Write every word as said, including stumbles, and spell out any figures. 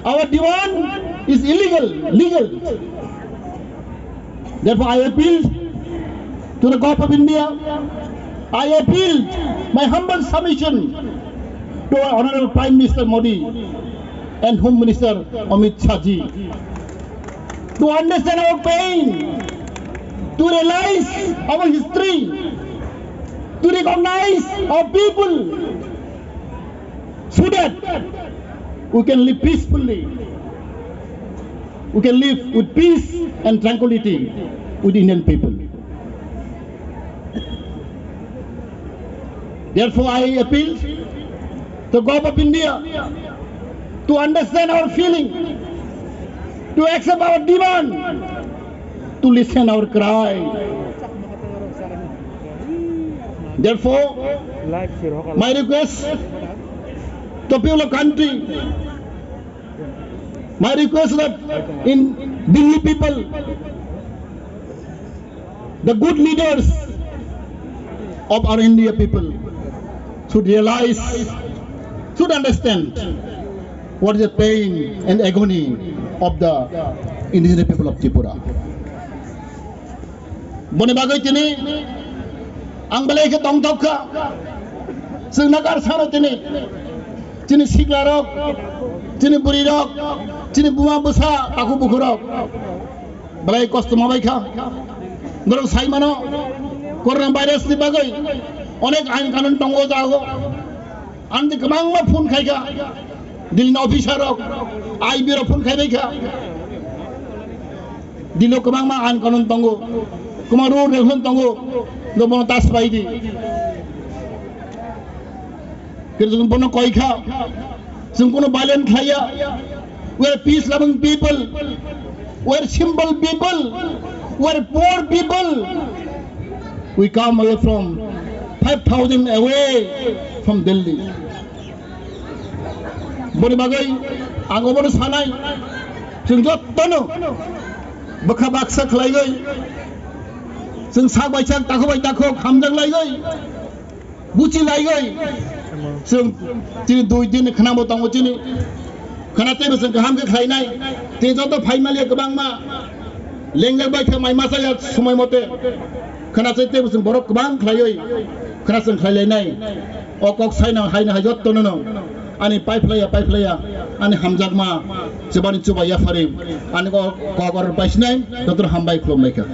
Our demand is illegal, legal. Therefore, I appeal to the Government of India. I appeal my humble submission to our Honorable Prime Minister Modi and Home Minister Amit Shah ji to understand our pain, to realize our history, to recognize our people, so that we can live peacefully, we can live with peace and tranquility with Indian people. Therefore, I appeal to Government of India to understand our feeling, to accept our demand, to listen our cry. Therefore, my request to people of country, my request that in Delhi people, the good leaders of our India people should realize, should understand what is the pain and agony of the indigenous people of Tripura. Boni bagwi tini ang belai khe tongthok kha. Chwng nagar sano tini, chini sikla rok, chini bwrwi rok, chini buma bwsa, takhuk bukhuk rok belai kosto ma bai kha. Norok sai mano, corona virus ni bagwi onek ain kanun tongo jago. Ang di kwbangma phone khai kha, Delhi ni officer rok, I B rok phone khai bai kha. Delhi o kwbangma ain kanun tongo, kwbangma rule regulation tongo, no bono ta swbai di. Khe chwng bono koi kha, chwng kuno violent khlaiya. We are peace loving people. We are simple people. We are poor people. We come away from five thousand away from Delhi. Boni bagwi ang obono sanai, chwng jottono bwkha baksa khlaiwi, chwng sak bai sak, takhuk bai takhuk hamjak laiwi, buchi laiwi, chwng chini dui din khwnabo tongo chini. Khwna teibo chwng kaham khe khlainai. Tei joto phai maliya kwbangma lengjak bai khe mai masa ya somoi mote. Khwna chai teibo chwng borok kwbang khlaiwi khwna chwng khlai lainai. O kok saino haino hai jotto no no ani pai phlaiya, pai phlaiya, ani hamjakma chubani chuba yaphari ani kok, kok or paisinai, joto hambai khulumlai kha.